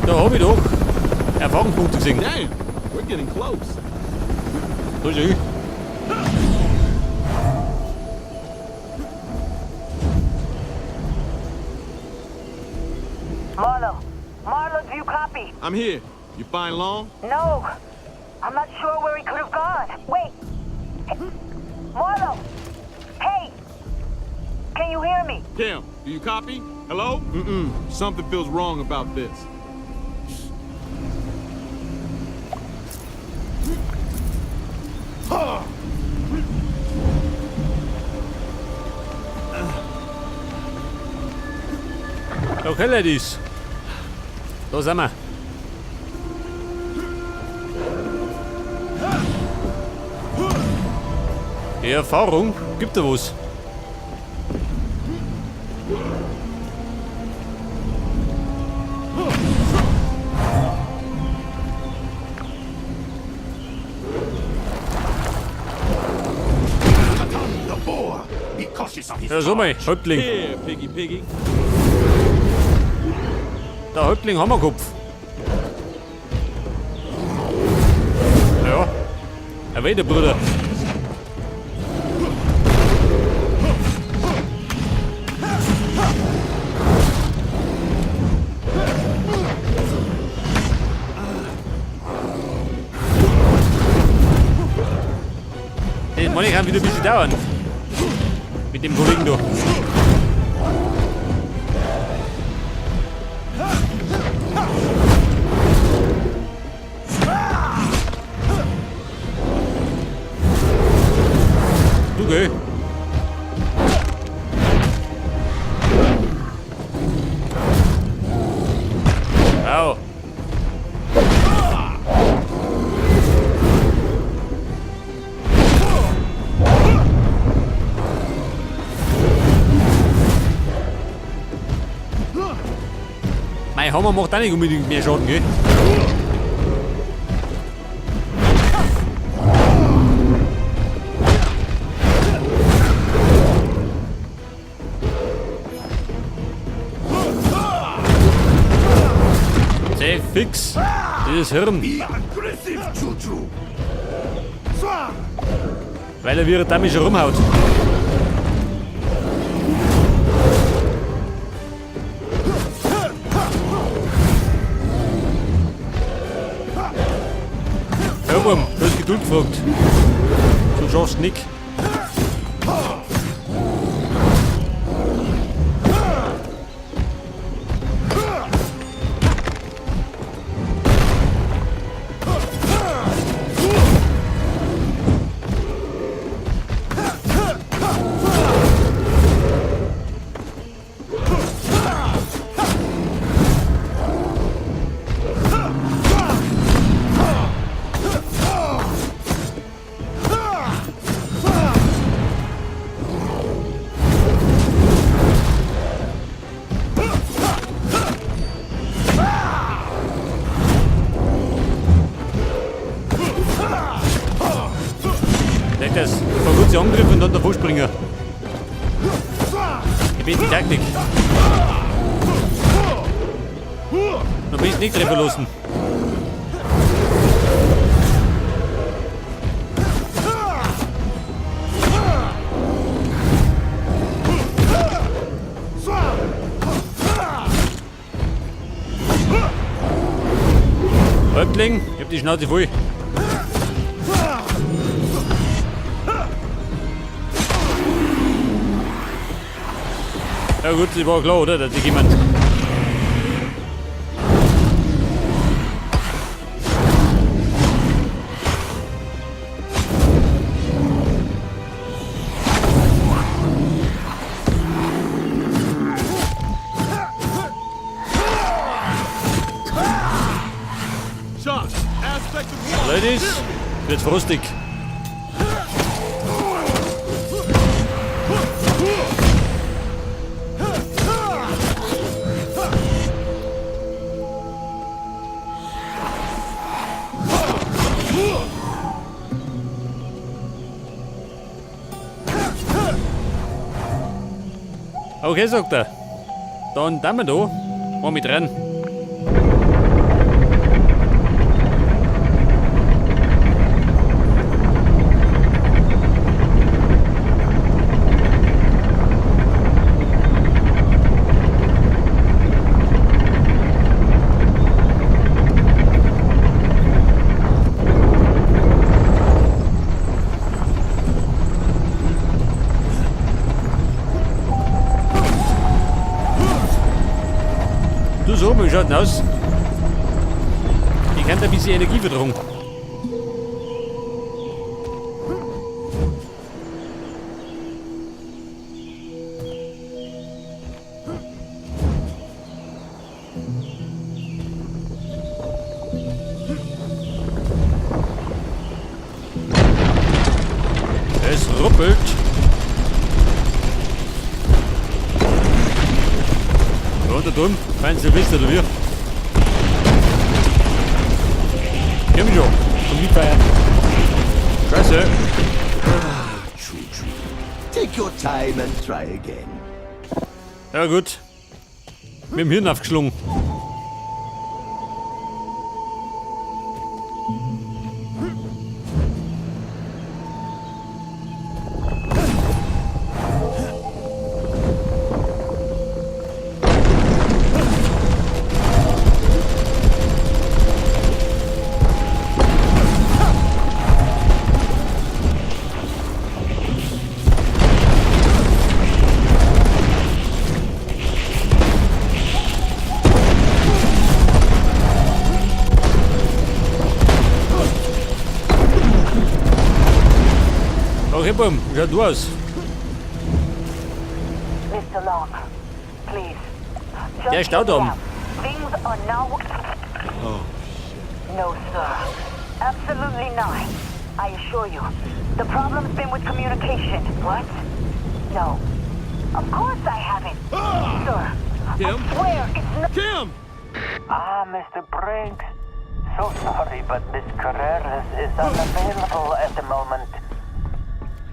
Da hab ich doch Erfahrungspunkte gesehen. Damn, we're getting close. Da ist er hin. Marlo. Marlo, do you copy? I'm here. You find Long? No. I'm not sure where he could have gone. Wait. Hey, Marlo. Hey. Can you hear me? Kim, do you copy? Hello? Mm-mm. Something feels wrong about this. Okay, Ladies. Da sind wir. Die Erfahrung gibt da was. Katan the boar. Be cautious of his Ja, so mal, charge. Häuptling. Here, piggy piggy. Der Häuptling Hammerkopf. Ja. Er weht, der Bruder. Das meine ich kann wieder ein bisschen dauern. Mit dem Kollegen da. Du geh. Au. Mein Hammer macht auch nicht unbedingt mehr Schaden, gell? Sehr fix. Dieses Hirn. Be aggressive, Chuchu. Weil er wieder damit schon rumhaut. Ja, Wurm, du hast Geduld gefragt. Du schaffst nicht. Denk das. Von kurz Angriff und dann der Vorspringer. Ich bin die Taktik. Du bist nicht treffen lassen. Häuptling, ich hab die Schnauze voll. Ja gut, das war klar, oder? Dass sich jemand. Sean, aspect of war. Ladies, wird frostig. Okay, sagt er. Dann tun wir da. Mal mit rein. Du so, wie schaut denn aus? Ich kann da ein bisschen Energie verdrängen. Es ruppelt. Ja, da drüben, fein Silvester, du wir. Komm schon, zum Mitfeiern. Scheiße. Choo-choo. Take your time and try again. Ja gut. Mit dem Hirn aufgeschlungen. Okay, Bumm, wie schaut du aus? Mr. Long, please. Just Der Staudamm. hear me out. Things are now. Oh, No, sir. Absolutely not. I assure you. The problem's been with communication. What? No. Of course I haven't. Sir, Kim? I swear it's not. Kim! Ah, Mr. Briggs. So sorry, but Miss Carreras is unavailable at the moment.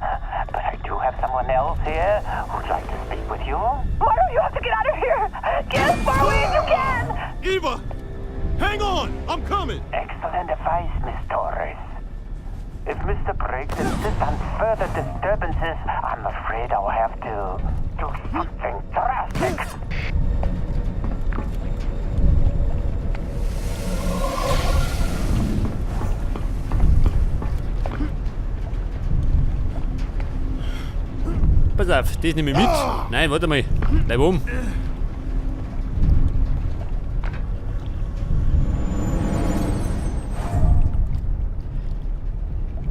But I do have someone else here who'd like to speak with you. Marlo, you have to get out of here! Get as far away as you can! Eva! Hang on! I'm coming! Excellent advice, Miss Torres. If Mr. Briggs insists on further disturbances, I'm afraid I'll have to do something drastic. Pass auf, das nehme ich mit. Nein, warte mal. Bleib oben.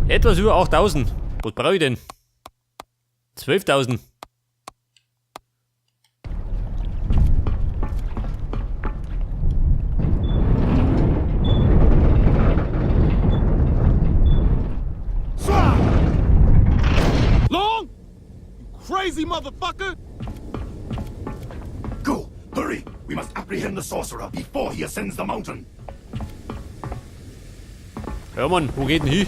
Etwas über 8000. Was brauche ich denn? 12.000. Long! You crazy motherfucker! Go! Hurry! We must apprehend the sorcerer before he ascends the mountain. Ja Mann, wo geht denn hin?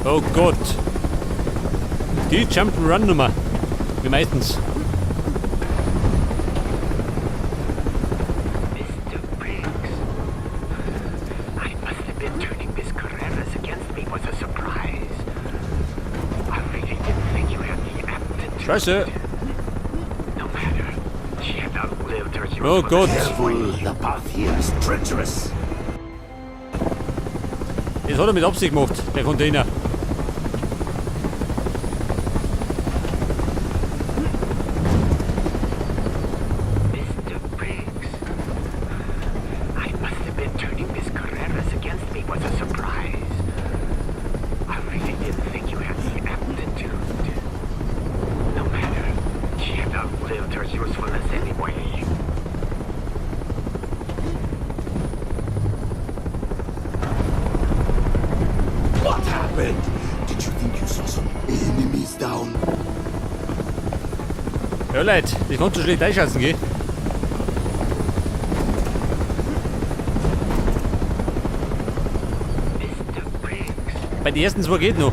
Oh Gott. Die Jump'n'Run Nummer. Wie meistens. Mr. Briggs. I must admit turning Miss Carreras against me was a surprise. I really didn't think you had the aptitude. Scheiße. No matter. She had outlived her Oh Gott. Careful, the path here is treacherous. Das hat er mit Absicht gemacht, der Container. Mr. Briggs. I must admit turning Miss Carreras against me was a surprise. I really didn't think you had the aptitude. No matter. She had outlived her usefulness anyway. What happened? Did you think you saw some enemies down? Ja, Leute, das kannst du schlecht einschätzen, gell? Mr. Briggs. Bei den ersten zwei geht noch.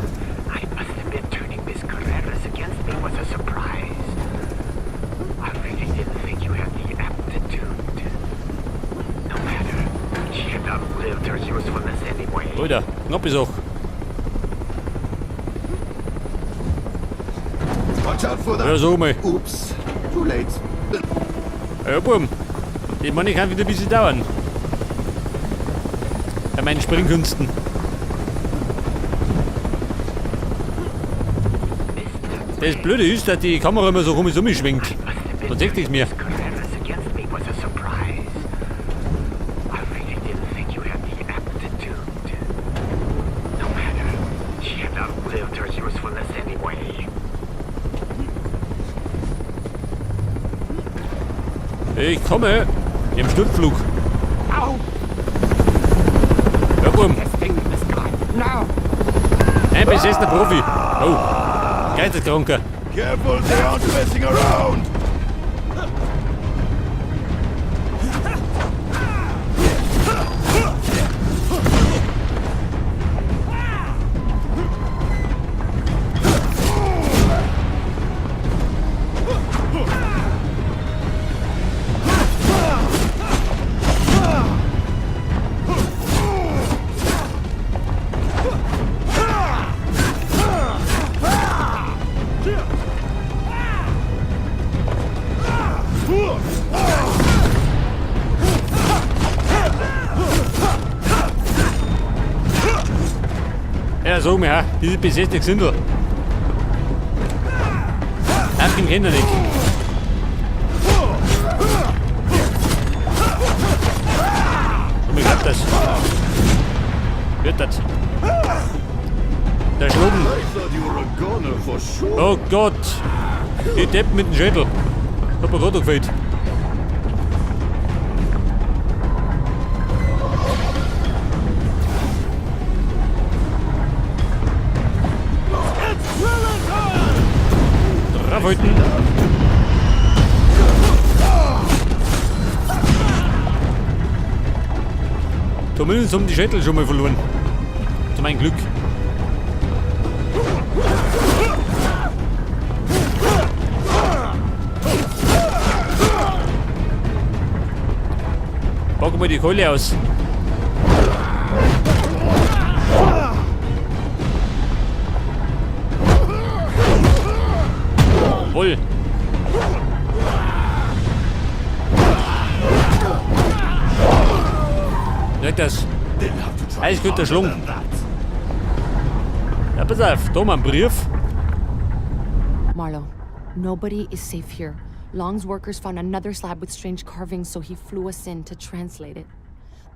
I must admit turning Miss Carreras against me was a surprise. I really didn't think you had the aptitude. No matter. She had outlived her usefulness anyway. Alter, knappe Sache. Watch out for the... Ja, sag mal. Oops, too late. Ja, Buben. Die meine kann wieder ein bisschen dauern. Bei meinen Springkünsten. Das Blöde ist, dass die Kamera immer so komisch umschwingt. I must been Da seht ich's turning mir. Miss Carreras against me was a surprise. I really didn't think you had the aptitude. No matter. She had outlived her usefulness anyway. Ich komme. Im Sturzflug. Au! Ja, Buben. This thing in the sky! Now! Ein besessener Profi. Oh. Geisteskranker. Careful, they aren't messing around! Ja, sag mir, ha, diese besessene Gesindel. Ach, den kennt er nicht. So, mir klappt das. Wird das. Der Schlugen. Oh Gott. Die Deppen mit dem Schädel. Hat mir gerade gefehlt. Draufhalten. Zumindest haben die Schädel schon mal verloren. Zu meinem Glück. Packen wir die Keule aus. Jawohl. Nicht das. Alles gut, der Schlung. Ja, pass auf, da mal ein Brief. Marlowe, nobody is safe here. Long's workers found another slab with strange carvings, so he flew us in to translate it.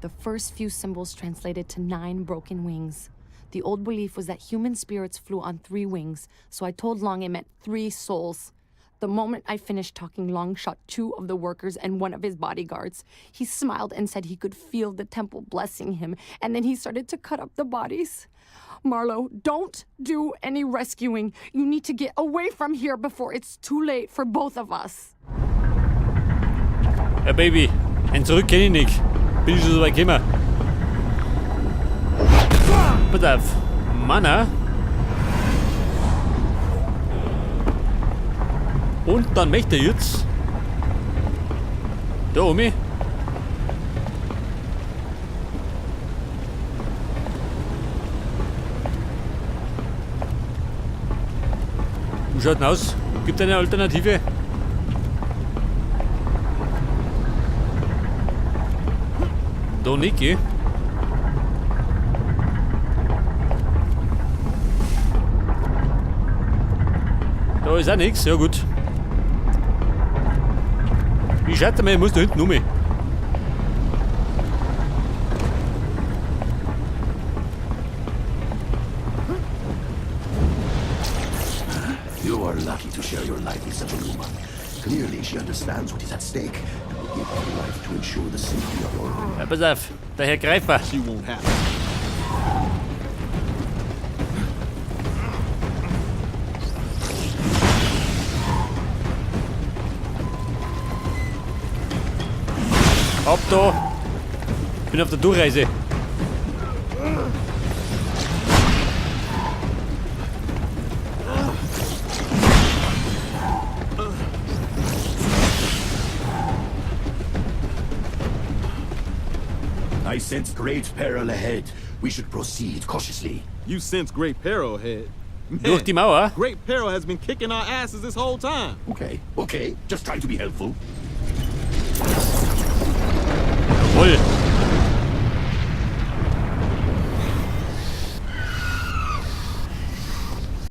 The first few symbols translated to 9 broken wings. The old belief was that human spirits flew on 3 wings, so I told Long it meant 3 souls. The moment I finished talking, Long shot 2 of the workers and 1 of his bodyguards. He smiled and said he could feel the temple blessing him, and then he started to cut up the bodies. Marlowe, don't do any rescuing. You need to get away from here before it's too late for both of us. Ja, Baby, ein Zurück kenn ich nicht. Bin ich schon so weit gekommen. Pass auf. Mana. Und dann möchte ich jetzt da oben. Wie schaut denn aus? Gibt es eine Alternative? Da nicht, gell? Da ist auch nix, ja gut. Ich schätze mal, ich muss da hinten um. You are lucky to share your life with such a woman. Clearly she understands what is at stake and will give her life to ensure the safety of your own. Ja, pass auf, der Herr Greifer. She won't have it. Ab da! Bin auf der Durchreise. I sense great peril ahead. We should proceed cautiously. You sense great peril ahead. Man, Durch die Mauer? Great peril has been kicking our asses this whole time. Okay, okay. Just trying to be helpful. Jawohl.